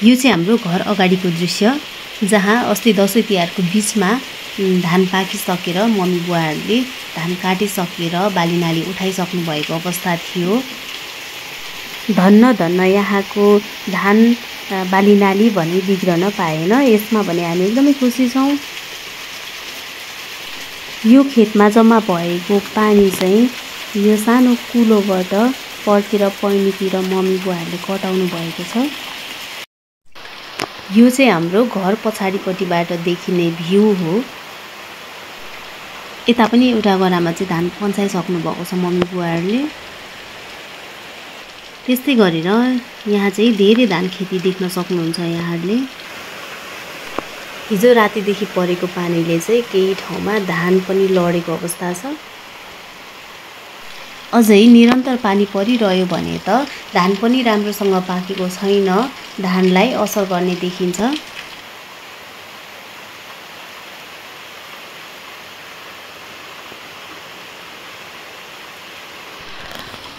यो चाहिँ हाम्रो घर अगाडिको दृश्य, जहाँ अस्ति दसैँ तिहारको बीचमा धान पाकिसकेर मम्मी बुवाहरूले धान काटिसकेर बालीनाली उठाइसक्नु भएको अवस्था थियो। धन्न धन्न यहाँको धान बालीनाली भने बिग्रन पाएन। यसमा भने हामी एकदमै खुसी छौँ। यो खेतमा जम्मा भएको पानी चाहिँ यो सानो कुलोबाट पर्खेर पैनीतिर मम्मी बुवाहरूले कटाउनु भएको छ। यो चाहिँ हाम्रो घर पछाडिपट्टिबाट देखिने भ्यू हो। यता पनि एउटा गरामा चाहिँ धान पन्साइसक्नु भएको छ मम्मी बुवाहरूले। त्यस्तै गरेर यहाँ चाहिँ धेरै धान खेती देख्न सक्नुहुन्छ यहाँहरूले। हिजो रातिदेखि परेको पानीले चाहिँ केही ठाउँमा धान पनि लडेको अवस्था छ। अझै निरन्तर पानी परिरह्यो भने त धान पनि राम्रोसँग पाकेको छैन, धानलाई असर गर्ने देखिन्छ।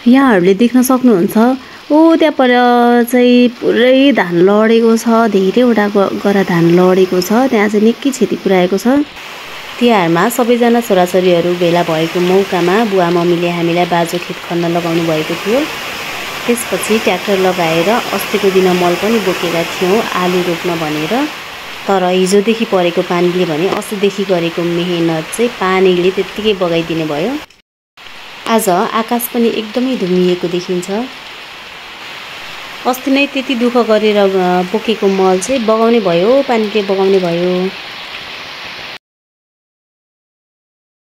यहाँहरूले देख्न सक्नुहुन्छ त्यहाँ पर चाहिँ पुरै धान लडेको छ, धेरैवटा गरा धान लडेको छ। त्यहाँ चाहिँ निकै क्षति पुर्याएको छ। तिहारमा सबैजना छोराछोरीहरू भेला भएको मौकामा बुवा मम्मीले हामीलाई बाँझो खेत खन्न लगाउनु भएको थियो। त्यसपछि ट्र्याक्टर लगाएर अस्तिको दिन मल पनि बोकेका थियौँ आलु रोप्न भनेर। तर हिजोदेखि परेको पानीले भने अस्तिदेखि गरेको मेहनत चाहिँ पानीले त्यत्तिकै बगाइदिने भयो। आज आकाश पनि एकदमै धुमिएको देखिन्छ। अस्ति नै त्यति दुःख गरेर बोकेको मल चाहिँ बगाउने भयो, पानीले बगाउने भयो।